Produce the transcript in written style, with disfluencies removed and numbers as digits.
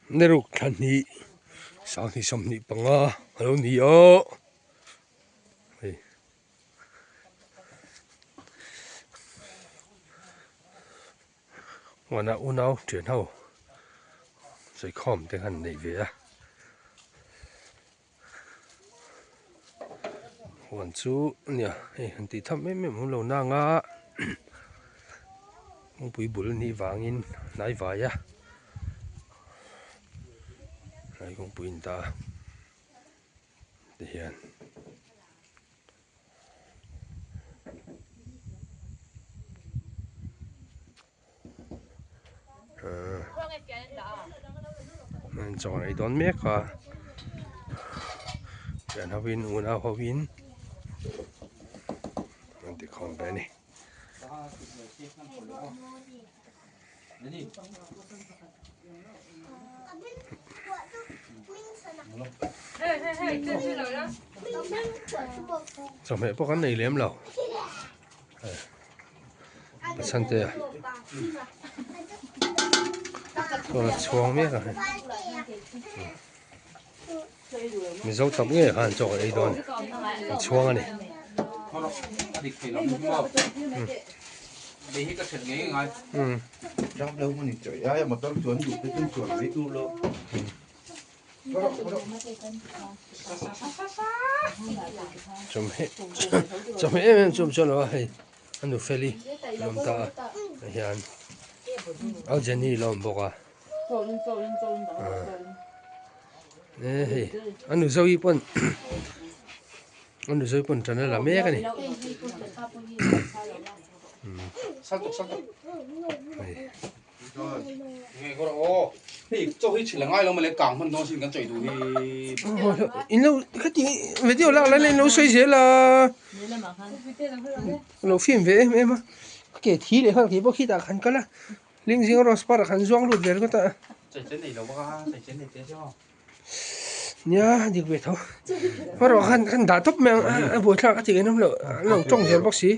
Ni ruk thla hnih sanghnih 25 a lo ni a hei huana unau thian ho sawikhawm te khan neih ve a huan chu nia hei han tih tham em em awm lo nang a kawngpui bul anih vangin hnai vai a hnai kawngpui a ni ta a tihian. An chaw an ei dawn mek a thian ho in unau ho in an ti khawm ve a ni. Chawhmeh pawh kan nei lem lo. Pasante a chuan a chhuang mek a hei mizo tam ngei khan chaw kan ei dawn a chhuang a ni. Chawhmeh chawhmeh em em chu awm chuan lo a hei a nu feli a awm ta a hian au Jenny la awm bawk a e hei a nu Zoe pawn a nu Zoe pawn ṭan a la mek a ni hei. In lo khati video lak lai in lo sawi zel a lo film ve em em a ke thi leh nghal kei pawh khitah khan kal a ling zing rose par ah khan zuang lut ve ringawt a nia dik ve tho hmanraw khan khan dah tawp mai ang a buaithlak a ti ngaihnawm loh an lo tawng zel bawk si.